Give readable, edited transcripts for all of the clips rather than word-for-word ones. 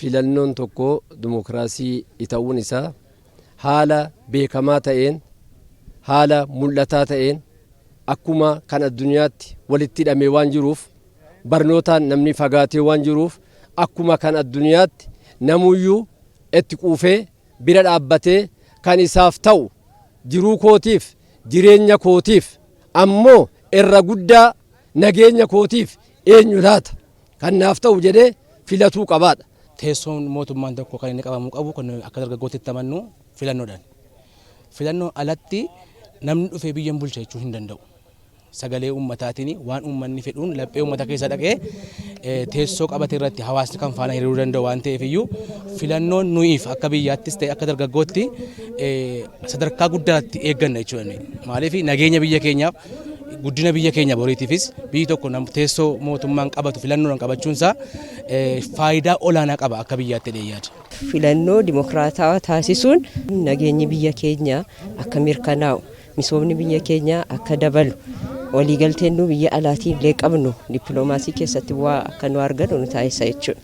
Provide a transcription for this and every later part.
Filannoon tokko dimokiraasii ta'uun isaa haala beekamaa ta'een, haala mul'ataa ta'een, akkuma kan addunyaatti walitti hidhamee waan jiruuf, barnootaan namni fagaatee waan jiruuf, akkuma kan addunyaatti namuyyuu itti quufee bira dhaabbatee kan isaaf ta'u, jiruu kootiif, jireenya kootiif, ammoo irra guddaa nageenya kootiif eenyu laata kan naaf ta'u jedhee filatuu qabaadha. Teessoon mootummaan tokko kan inni qabamuu qabu, kan akka dargaggootti itti amannu, filannoodhaan. Filannoo alatti namni dhufee biyya bulcha jechuu hin danda'u. Sagalee uummataatiin, waan uummanni fedhuun, laphee uummata keessa dhaqee teessoo qabate irratti hawaasni kan faana hiriiruu danda'u waan ta'eef iyyuu, filannoon nuyiif akka biyyaattis ta'e akka dargaggootti sadarkaa guddaatti eegganna jechuudha. Maaliif, nageenya biyya keenyaaf, guddina biyya keenya boriitiifis, biyyi tokko teessoo mootummaan qabatu filannoodhaan qabachuunsaa faayidaa olaanaa qaba akka biyyaatti jedhee yaada. Filannoo dimokiraatawaa taasisuun nageenyi biyya keenyaa akka mirkanaa'u, misoomni biyya keenyaa akka dabalu, waliigalteen nu biyya alaatiin illee qabnu dippiloomaasii keessatti bu'aa akka nu argannu nu taasisa jechuudha.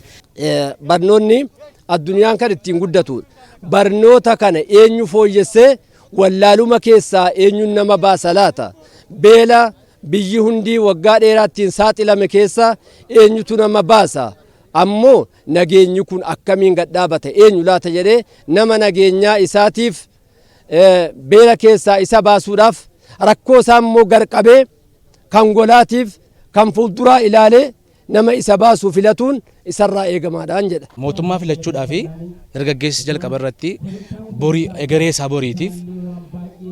Barnoonni addunyaan kan ittiin guddatudha. Barnoota kana eenyu fooyyessee wallaaluma keessaa eenyuun nama baasa laata? Beela biyyi hundii waggaa dheeraa ittiin saaxilame keessa eenyutu nama baasa? Ammoo nageenyi kun akkamiin gad dhaabata, eenyu laata jedhee nama nageenyaa isaatiif, beela keessaa isa baasuudhaaf, rakkoo isaa immoo garqabee kan golaatiif kan fuulduraa ilaalee nama isa baasuu filatuun isarraa eegamaadhaan jedha. Mootummaa filachuudhaaf dargaggeessi jalqaba irratti borii egeree isaa boriitiif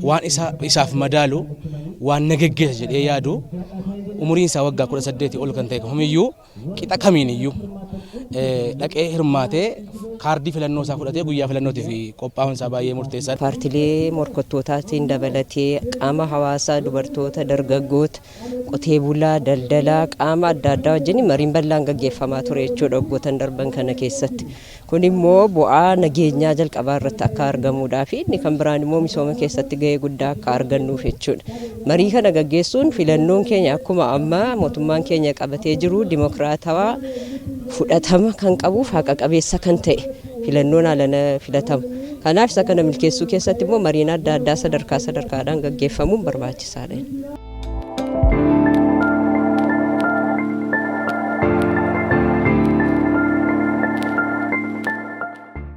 waan isaaf madaalu, waan na geggeessa jedhee yaadu, umuriin isaa waggaa 18 ol kan ta'e kamiyyuu, qixa kamiin iyyuu dhaqee hirmaatee kaardii filannoo isaa fudhatee guyyaa filannootiif qophaa'uun isaa baay'ee murteessaadha. Paartilee morkattootaatiin dabalatee qaama hawaasaa, dubartoota, dargaggoota, qotee bulaa, daldalaa, qaama adda addaa wajjin mariin bal'aan gaggeeffamaa ture jechuudha waggoottan darban kana keessatti. Kun immoo bu'aa nageenyaa jalqabaa irratti akka argamuudhaa fi inni kan biraan immoo misooma keessatti gahee guddaa akka argannuuf jechuudha. Marii kana gaggeessuun filannoon keenya akkuma amma mootummaan keenya qabatee jiru dimokiraatawaa, fudhatama kan qabuuf haqa qabeessa kan ta'e filannoon haalana filatama. Kanaaf isa kana milkeessuu keessatti immoo mariin adda addaa sadarkaa sadarkaadhaan gaggeeffamuun barbaachisaadha.